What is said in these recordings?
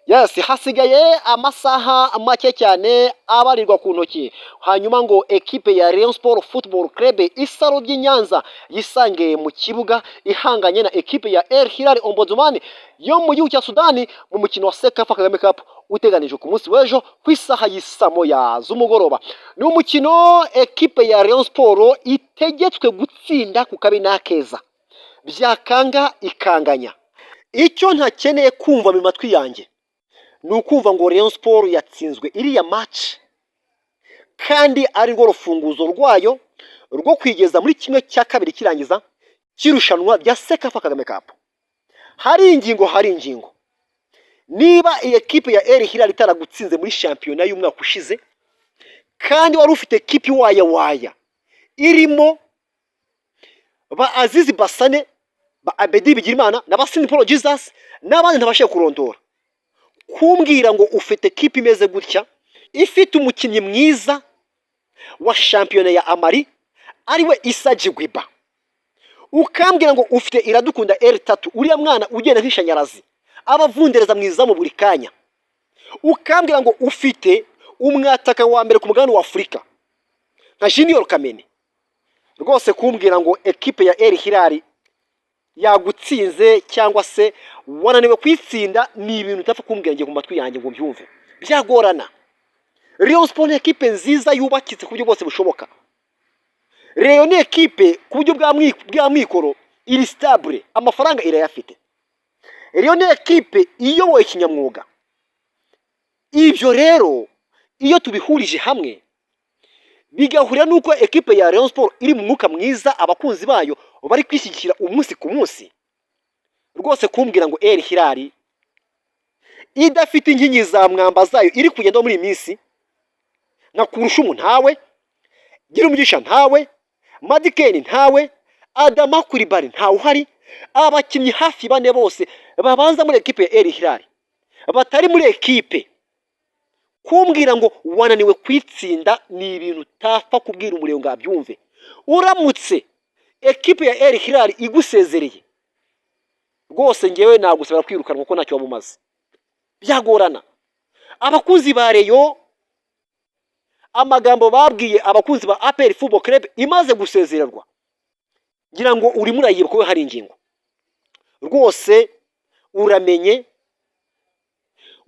Yes, hasigaye amasaha make cyane abarirwa ku ntoki, hanyuma ngo ekipe ya Rayon Sport Football Club, Isaro ry'i Nyanza, yisange mu kibuga ihanganye na ekipe ya El Hilal Omdurman yo mu gihugu cya Sudani mu mukino wa CECAFA Kagame Cup uteganijwe ku munsi w'ejo ku isaha y'i saa 1 z'umugoroba. Ni umukino ekipe ya Rayon Sport itegetswe gutsinda ku kabi n'akeza, byakanga ikanganya. Icyo ntakeneye kumva mu matwi yanjye ni ukumva ngo Rayon Sport yatsinzwe iriya match kandi ari rwo rufunguzo rwayo rwo kwigeza muri 1/2 kirangiza cy'irushanwa rya CECAFA Kagame Cup. Hari ingingo, hari ingingo. Niba iyi ekipe ya El Hilal itaragutsinze muri shampiyona y'umwaka ushize kandi wari ufite ekipe waya waya irimo ba Azizi Basane, ba Abedi Bigirimana na ba Paul Jesus n'abandi ntabashije kurondora, kumbwira ngo ufite ekipe imeze gutya, ifite umukinnyi mwiza wa shampiyona ya Mali ariwe Issa Jigwiba, ukambwira ngo ufite Iradukunda Eri Tatu, uriya mwana ugenda nk'ishanyarazi aba avundereza mu izamu buri kanya, ukambwira ngo ufite umwataka wa mbere ku mugabane wa Afurika nka Junior Kameni, rwose kumbwira ngo ekipe ya El Hilal yagutsinze cyangwa se wananiwe kuyitsinda ni ibintu utapfa kumbwira ngiye mu matwi yanjye ngo mbyumve, byagorana. Rayon Sport ni ekipe nziza yubakitse ku buryo bwose bushoboka. Rayon ni ekipe ku buryo bwa mikoro iri stable, amafaranga irayafite. Rayon ni ekipe iyoboye kinyamwuga. Ibyo rero iyo tubihurije hamwe bigahurira n'uko ekipe ya Rayon Sport iri mu mwuka mwiza, abakunzi bayo bari kwishyigikira umunsi ku munsi, rwose kumbwira ngo El Hilal idafite inkingi za mwamba zayo iri kugenda muri iyi minsi nka Kurushumu ntawe, Girumugisha ntawe, Madikeni ntawe, Adama Kuribari ntawe uhari, abakinnyi hafi bane bose babanza muri ekipe ya El Hilal batari muri ekipe, kumbwira ngo wananiwe kwitsinda ni ibintu utapfa kubwira umuriro ngo abyumve. Uramutse ekipe ya El Hilal igusezereye, rwose ngewe nagusabira kwirukanwa kuko ntacyo waba umaze, byagorana. Abakunzi ba Rayon, amagambo babwiye abakunzi ba APR Football Club imaze gusezererwa, ngira ngo urimo urayibuka ko hari ingingo. Rwose uramenye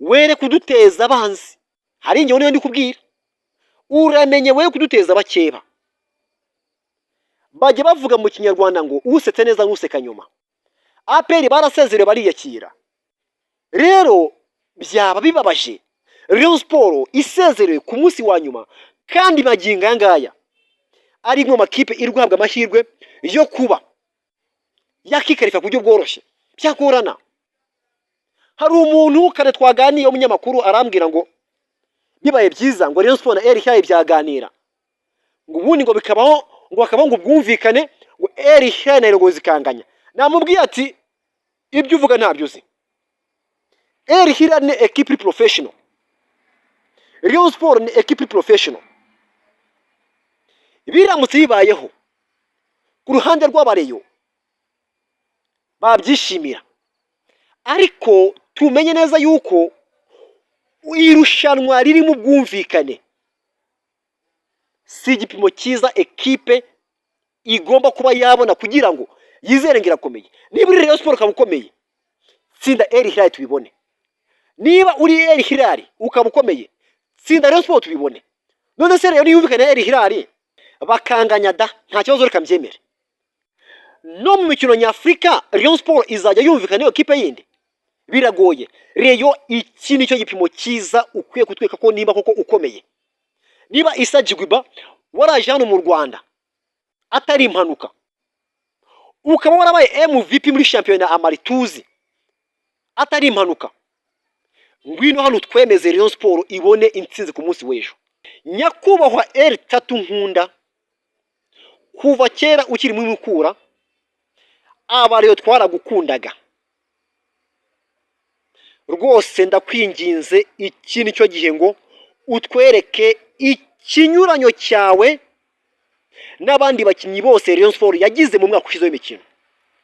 were kuduteza abanzi, hari ingingo niyo ndi kubwira, uramenye were kuduteza abakeba. Bajya bavuga mu Kinyarwanda ngo usetse neza ntuseka nyuma. APR barasezerewe bariyakira, rero byaba bibabaje Rayon Sport isezerewe ku munsi wa nyuma, kandi magingo aya ngaya ari imwe mu makipe iri guhabwa amahirwe yo kuba yakikarifa ku buryo bworoshye, byagorana. Hari umuntu kare twaganiye w'umunyamakuru arambwira ngo bibaye byiza ngo Rayon Sport na El Hilal byaganira, ngo ubundi ngo bikabaho, ngo hakabaho ngo ubwumvikane, ngo El Hilal na ngo zikanganya. Namubwiye ati ibyo uvuga ntabyo uzi. El Hilal ni ekipe iri professional, Rayon Sport ni ekipe iri professional. Biramutse bibayeho ku ruhande rw'abareyo babyishimira, ariko tumenye neza yuko irushanwa ririmo ubwumvikane si igipimo cyiza ekipe igomba kuba yabona kugira ngo yizere ngo irakomeye. Niba uri Rayon Sport ukaba ukomeye, tsinda El Hilal tubibone. Niba uri El Hilal ukaba ukomeye, tsinda Rayon Sport tubibone. None se Rayon yumvikane na El Hilal bakanganya da, nta kibazo, reka mbyemere. No mu mikino nyafurika Rayon Sport izajya yumvikana n'iyo kipe yindi, biragoye. Rayon, iki nicyo gipimo cyiza ukwiye kutwereka ko niba koko ukomeye. Niba Issa Jigwiba waraje hano mu Rwanda atari impanuka, ukaba warabaye MVP muri shampiyona ya Mali tuzi atari impanuka, ngwino hano twemeze Rayon Sport ibone intsinzi ku munsi w'ejo. Nyakubahwa El Tatu nkunda kuva kera ukiri muri Mukura, aba rero twaragukundaga rwose, ndakwinginze iki nicyo gihe ngo utwereke ikinyuranyo cyawe n'abandi bakinnyi bose Rayon Sport yagize mu mwaka ushize w'imikino.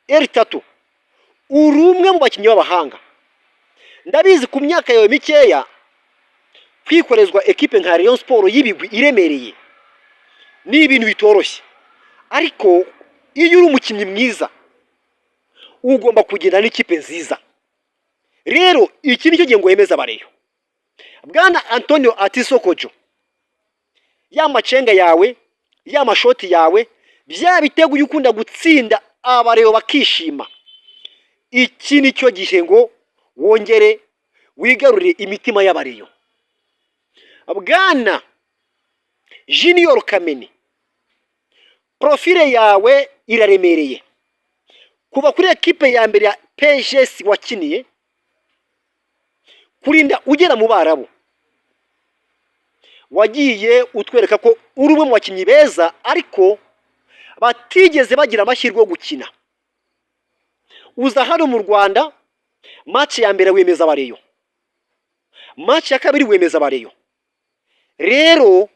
El Tatu, uri umwe mu bakinnyi b'abahanga. Ndabizi, ku myaka yawe mikeya, kwikorezwa ekipe nka Rayon Sport y'ibigwi iremereye ni ibintu bitoroshye, ariko iyo uri umukinnyi mwiza ugomba kugenda n'ikipe nziza. Rero iki nicyo gihe ngo wemeze aba Rayon. Bwana Antonio Atiso Kojo, ya macenga yawe, ya mashoti yawe, bya bitego ujya ukunda gutsinda aba Rayon bakishima, iki nicyo gihe ngo wongere wigarurire imitima y'aba Rayon. Bwana Junior Kameni, profile yawe iraremereye. Kuva kuri ekipe ya mbere ya PGS wakiniye, kurinda ugera mu Barabu, wagiye utwereka ko uri umwe mu bakinnyi beza ariko batigeze bagira amahirwe yo gukina. Uza hano mu Rwanda, match ya mbere wemeza aba Rayon, match ya kabiri wemeza aba Rayon. Rero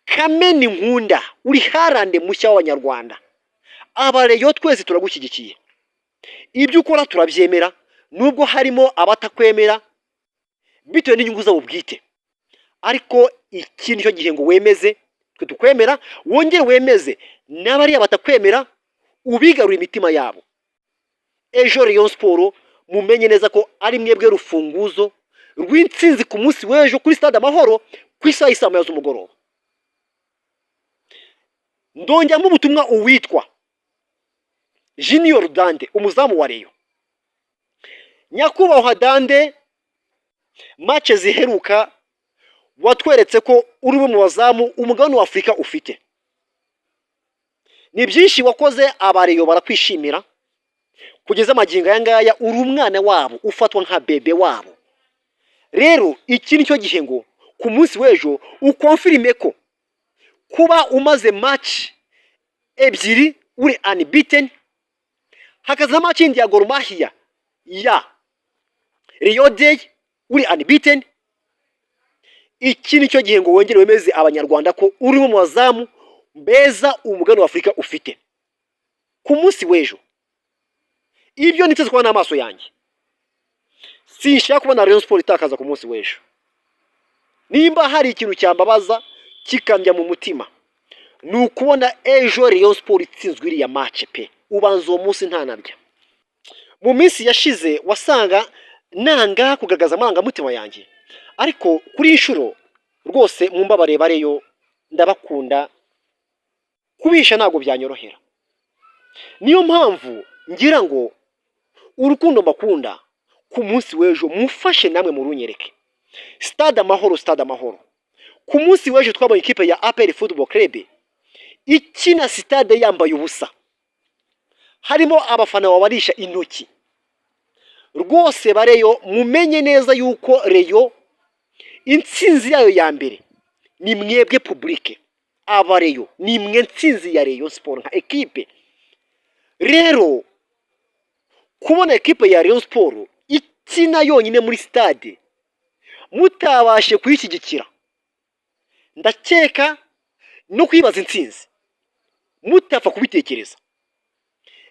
Kameni nkunda, uri Haaland mushya w'Abanyarwanda. Aba Rayon twese turagushyigikiye, ibyo ukora turabyemera, nubwo harimo abatakwemera bitewe n'inyungu zabo bwite. Ariko iki nicyo gihe ngo wemeze twe tukwemera, wongere wemeze n'abariya batakwemera, ubigarure imitima yabo. Ejo Rayon Sport, mumenye neza ko ari mwebwe rufunguzo rw'intsinzi ku munsi w'ejo kuri Stade Amahoro ku isaha y'i saa 1 z'umugoroba. Ndongeramo ubutumwa uwitwa Junior Dande, umuzamu wa Rayon. Nyakubahwa Dande, match ziheruka watweretse ko uri umwe mu bazamu umugabane wa Afurika ufite. Ni byinshi wakoze, aba Rayon barakwishimira. Kugeza amagingo aya ngaya uri umwana wabo, ufatwa nka bébé wabo. Rero iki ni cyo gihe ngo ku munsi w'ejo uconfirme ko kuba umaze match ebyiri uri unbeaten, hakaza match yindi ya Gor Mahia ya Rayon Day uri unbeaten, iki ni cyo gihe ngo wongere wemeze Abanyarwanda ko uri mu bazamu beza umugabane wa Afurika ufite. Ku munsi w'ejo, ibyo niteze kubona n'amaso yanjye, sinshaka kubona Rayon Sport itakaza ku munsi w'ejo. Nimba hari ikintu cyambabaza kikambya mu mutima, ni ukubona ejo Rayon Sport itsinzwe iriya match pe. Ubanza uwo munsi ntanarya. Mu minsi yashize wasanga nanga kugaragaza amarangamutima yanjye, ariko kuri iyi nshuro rwose mumbabarire ba Rayon, ndabakunda, kubisha ntabwo byanyorohera. Niyo mpamvu ngira ngo urukundo mbakunda, ku munsi w'ejo mufashe namwe murunyereke. Stade Amahoro, Stade Amahoro, ku munsi w'ejo twabonye ikipe ya APR Football Club ikina stade yambaye ubusa, harimo abafana babarisha intoki. Rwose ba Rayon, mumenye neza yuko Rayon intsinzi yayo ya mbere ni mwebwe public. Aba Rayon ni mwe ntsinzi ya Rayon Sport nka ekipe. Rero kubona ekipe ya Rayon Sport ikina yonyine muri stade mutabashe kuyishyigikira, ndakeka no kwibaza intsinzi mutapfa kubitekereza.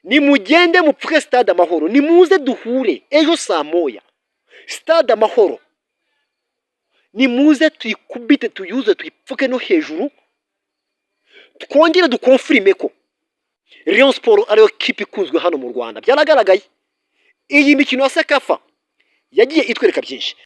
Nimugende mupfuke Stade Amahoro, nimuze duhure ejo saa 1 Stade Amahoro, nimuze tuyikubite, tuyuze, tuyipfuke no hejuru, twongere duconfirme ko Rayon Sport ariyo kipe ikunzwe hano mu Rwanda. Byaragaragaye, iyi mikino ya CECAFA yagiye itwereka byinshi.